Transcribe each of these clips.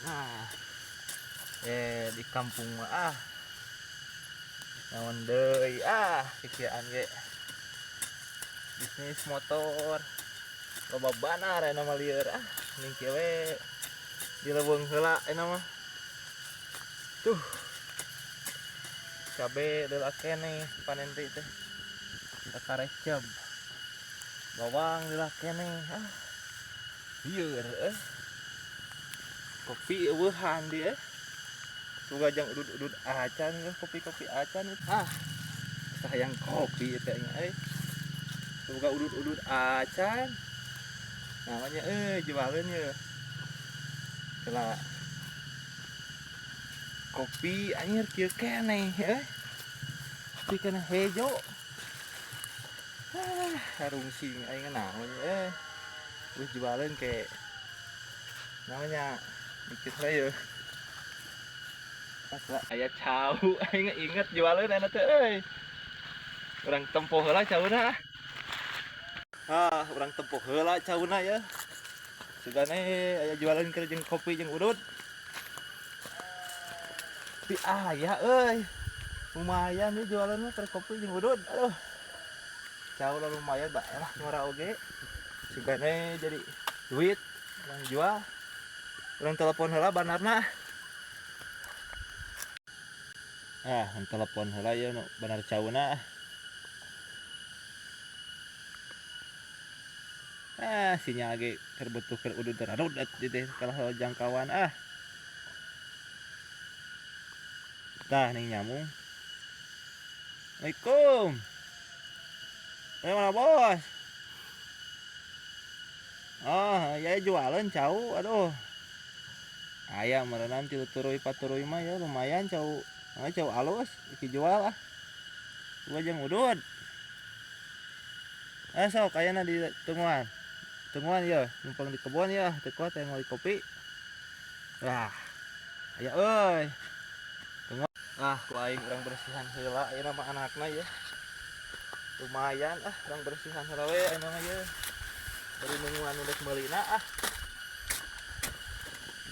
Nah, di kampung mah ah. Naon deui ah, kikieuan ge. Bisnis motor. Loba banar ayeuna mah lieur ah, ning kieu we. Di leuweung heula ayeuna mah. Tuh. Cabe leulah keneh panen teh teh. Kakarecep. Bawang leulah keneh ah. Lieur euy. Kopi eueuhan di euy. Suga jang udud-udud acan euy, kopi-kopi acan ah. Sayang kopi teh nya euy. Suga udud-udud acan. Namanya euy jualeun ye. Kela kopi anjir kieu keneh euy. Kopi keneh hejo. Ah, harungsing aing naon euy. Wih jualeun ke namanya dikit we ye. Aya cau aing inget jualeun ayeuna teh euy. Urang tempo heula cauna. Ah, urang tempo heula cauna ya. Sugane aya jualeun keur jeung kopi jeung udud. Tapi aya euy. Lumayan nih jualan mah keur kopi jeung udud. Aduh. Cau lah lumayan bae lah ngora oge. Sugane jadi duit urang jual. Urang telepon heula banarna. Ah, telepon heula ieu nu banar cauna. Ah, sinyal ge keur butuh keur udud rarudet di teh kalah jangkauan ah. Tah ning nyamung. Assalamualaikum. Mana bos? Oh, ya jualan cau, aduh. Aya meureunan 3 turuy 4 turuy mah ya lumayan cau. Ah, cau alus iki jual ah. Gua jeung udud. Ah sok ayana di tungguan. Tungguan ya, numpang di kebun ya, teu kuat aya ngoli kopi. Wah. Aya euy. Tungguan. Ah, ku aing urang bersihan heula ayeuna mah anakna ya. Lumayan ah, urang bersihan heula we ayeuna mah ye. Bari nungguan nu rek meulina ah.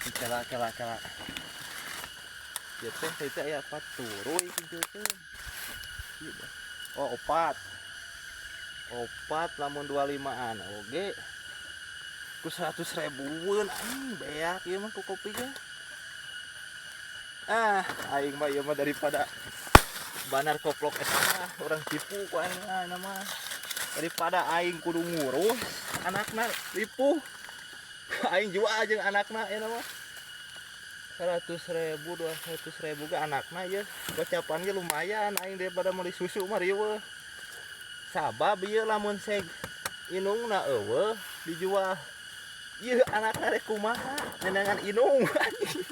Kela kela kela. Ieu teh teh teh aya 4 turuy kitu teh. Oh, 4. 4 lamun 25-an oge. Ku 100 ribuan anjing beak ieu mah ku kopi ge. Ah, aing mah ieu mah daripada banar koplok eta mah urang tipu ku aing mah ayeuna mah. Daripada aing kudu ngurus anakna ripuh. Aing jual jeung anakna ayeuna mah. 100 ribu, 200 ribu ge anakna ieu. Gocapan ge lumayan aing daripada meuli susu mah riweuh. Sabab ieu lamun seg inungna eueuh dijual. Ieu anakna rek kumaha nenangan inung anjing.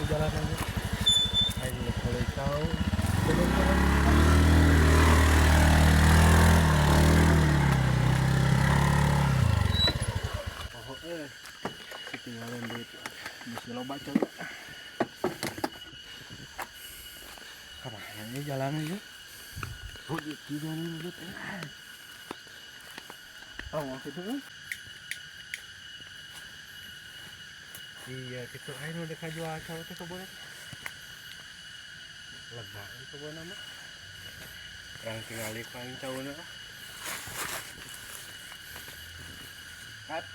Jalan aja. Aing boleh tahu. Oh, ketinggalan duit. Bisa loba coba. Kemana ini jalan aja? Oh, di jalan duit. Oh, gitu kan? Iya, gitu. Aing udah kajual cau teh kebun. Lega kebun mah. Urang tingali ku aing cauna. Kat.